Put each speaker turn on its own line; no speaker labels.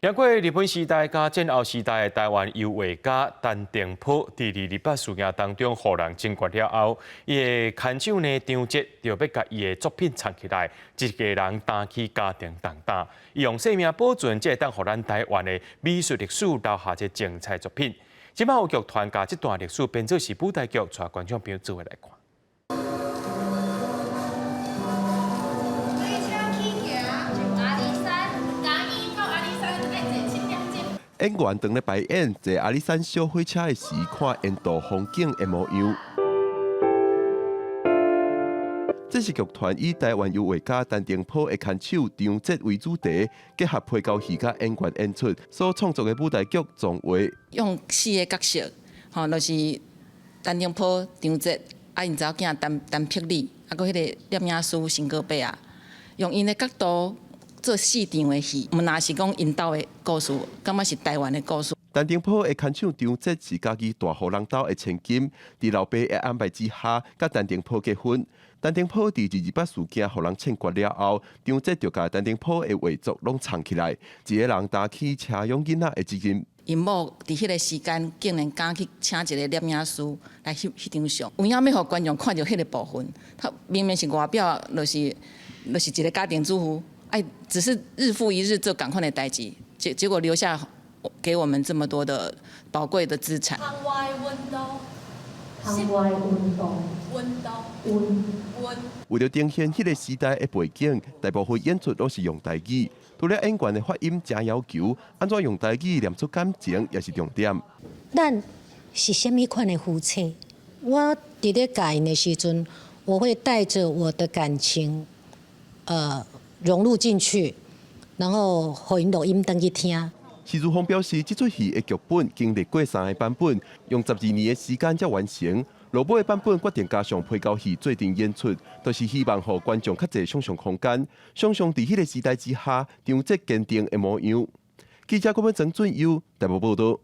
經過日本時代佮戰後時代的台灣油畫家陳澄波，佇二二八事件當中予人槍決了後，伊的牽手呢張捷就欲共伊的作品藏起來，一家人擔去嘉定重擔，伊用生命保存，這會當予咱台灣的美術歷史留下一個精彩作品。這擺有劇團共這段歷史編做是舞台劇，帶觀眾朋友做伙來看。
演員當咧排演坐阿里山小火車的時，看沿途風景的模樣。這是劇團以台灣油畫家陳澄波的牽手張捷為主題，結合皮膠戲佮演員演出所創作的舞台劇《藏畫》。
用四个角色，吼，就是陳澄波、張捷，啊，𪜶查某囝陳陳碧理，啊，閣彼个攝影師辛哥伯仔，用𪜶的角度做四場的戲，毋若是講𪜶兜的故事，感覺是台灣的故事。
陳澄波的牽手張捷是嘉義大戶人兜的千金，佇老爸的安排之下，佮陳澄波結婚。陳澄波佇二二八事件予人槍決了後，張捷就共陳澄波的畫作攏藏起來，一个人擔起車養囡仔的責任。
𪜶某佇彼个時間竟然敢去請一个攝影師來翕彼張相，有影欲予觀眾看著彼个部分，他明明是外表就是一个家庭主婦，哎，只是日復一日做仝款的代誌，結果留下給我們這麼多的寶貴的資產。
為著呈現彼个時代的背景，大部分演出攏是用台語。除了演員的發音誠要求，按怎用台語念出感情也是重點。
咱是啥物款的夫妻？我佇咧教𪜶的時陣，我會帶著我的感情，融入進去，然後予𪜶錄音轉去聽。
施如芳表示，這齣戲的劇本經歷過三個版本，用12年的時間才完成。落尾的版本決定加上皮膠戲做陣演出，就是希望予觀眾較濟想像空間，想像佇彼个時代之下，張捷堅定的模樣。記者郭文曾俊優台北報道。